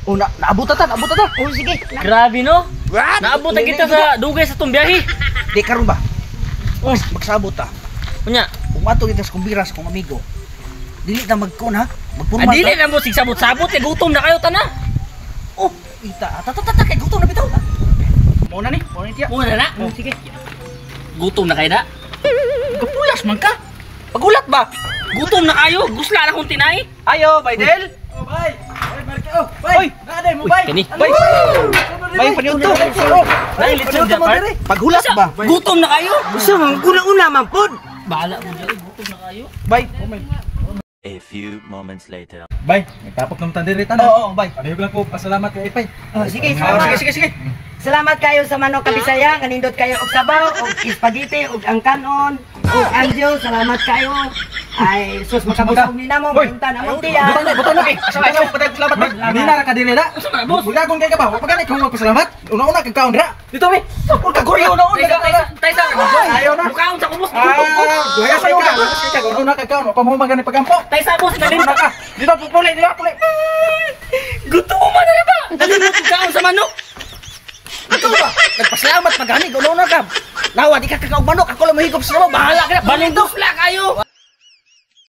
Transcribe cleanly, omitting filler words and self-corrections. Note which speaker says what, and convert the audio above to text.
Speaker 1: Oh, na naabot ta, naabot ta.
Speaker 2: Oh, sige.
Speaker 3: Grabe, no? Naabot na kita sa dugay sa tong biyahe.
Speaker 1: Di karon ba? Oh, magsabot ta.
Speaker 3: Unya,
Speaker 1: Kung ato kita sa kumbira sa kong amigo. Dili ta magkuon ha. Magpurma
Speaker 3: ah, dili na mo sigsabot-sabot kay gutom na kayo tana.
Speaker 1: Oh, ita. Ta ta ta, ta kay gutom na bitaw. Mo na ni, mo na ni tiya.
Speaker 3: Muna na.
Speaker 2: Oh, sige.
Speaker 3: Gutom na kayo na.
Speaker 1: Kapulas man ka. Pagulat ba?
Speaker 3: Gutom na kayo. Gusla na akong tinay.
Speaker 1: Ayo, Baidel.
Speaker 4: Oh, bay. Oy, Marky. Oh, bay.
Speaker 1: Oy.
Speaker 4: Naaday mo, bay.
Speaker 3: Kani.
Speaker 1: Bay. Bay paniudto.
Speaker 3: Ay, litson dyan, par.
Speaker 1: Paghulat ba?
Speaker 3: Gutom na kayo.
Speaker 2: Usa man una-una man pod.
Speaker 3: Bahala mo dyan. Gutom na kayo.
Speaker 1: Bay.
Speaker 5: A few moments later.
Speaker 4: Bay, nagtapok ng tandiri tanan.
Speaker 1: Oo, oo, bay.
Speaker 4: Pareho lang ko pasalamat kay Ipay.
Speaker 2: Oh, sige,
Speaker 1: Oh,
Speaker 2: salamat.
Speaker 1: sige, sige, sige.
Speaker 2: Salamat kayo sa manok kabisaya, kanindot kayo og sabaw, og spaghetti, og ang kanon, og anjo, salamat kayo. Ay, sus makabusog ni namo, maunta na mo tiya.
Speaker 4: Butang na, butang na.
Speaker 1: Asa ba? Asa ba? Salamat, bay.
Speaker 4: Ganina ra ka diri na.
Speaker 3: Usa man, boss?
Speaker 4: Bugagon kay ka ba? Wa pa gani kung magpasalamat. Una-una kag kaon dira. Dito mi.
Speaker 1: Sapol ka goryo na
Speaker 3: Taysa, taysa, taysa.
Speaker 4: Ayaw na.
Speaker 3: Mukaon sa kubos. Gutom ko.
Speaker 4: Ah, duha ka ka. Ka una kag kaon, wa pa mo magani pagampo.
Speaker 3: Taysa, boss.
Speaker 4: Una ka. Dito pupuli, dito puli.
Speaker 3: Gutom man na ba? Nalimot ko kaon sa manok.
Speaker 1: Ikaw ba? Nagpasalamat pa gani, una ka. Nawa di ka kakaog manok, ako lang mahigop sa mo. Bahala ka na.
Speaker 3: Balin gusla kayo.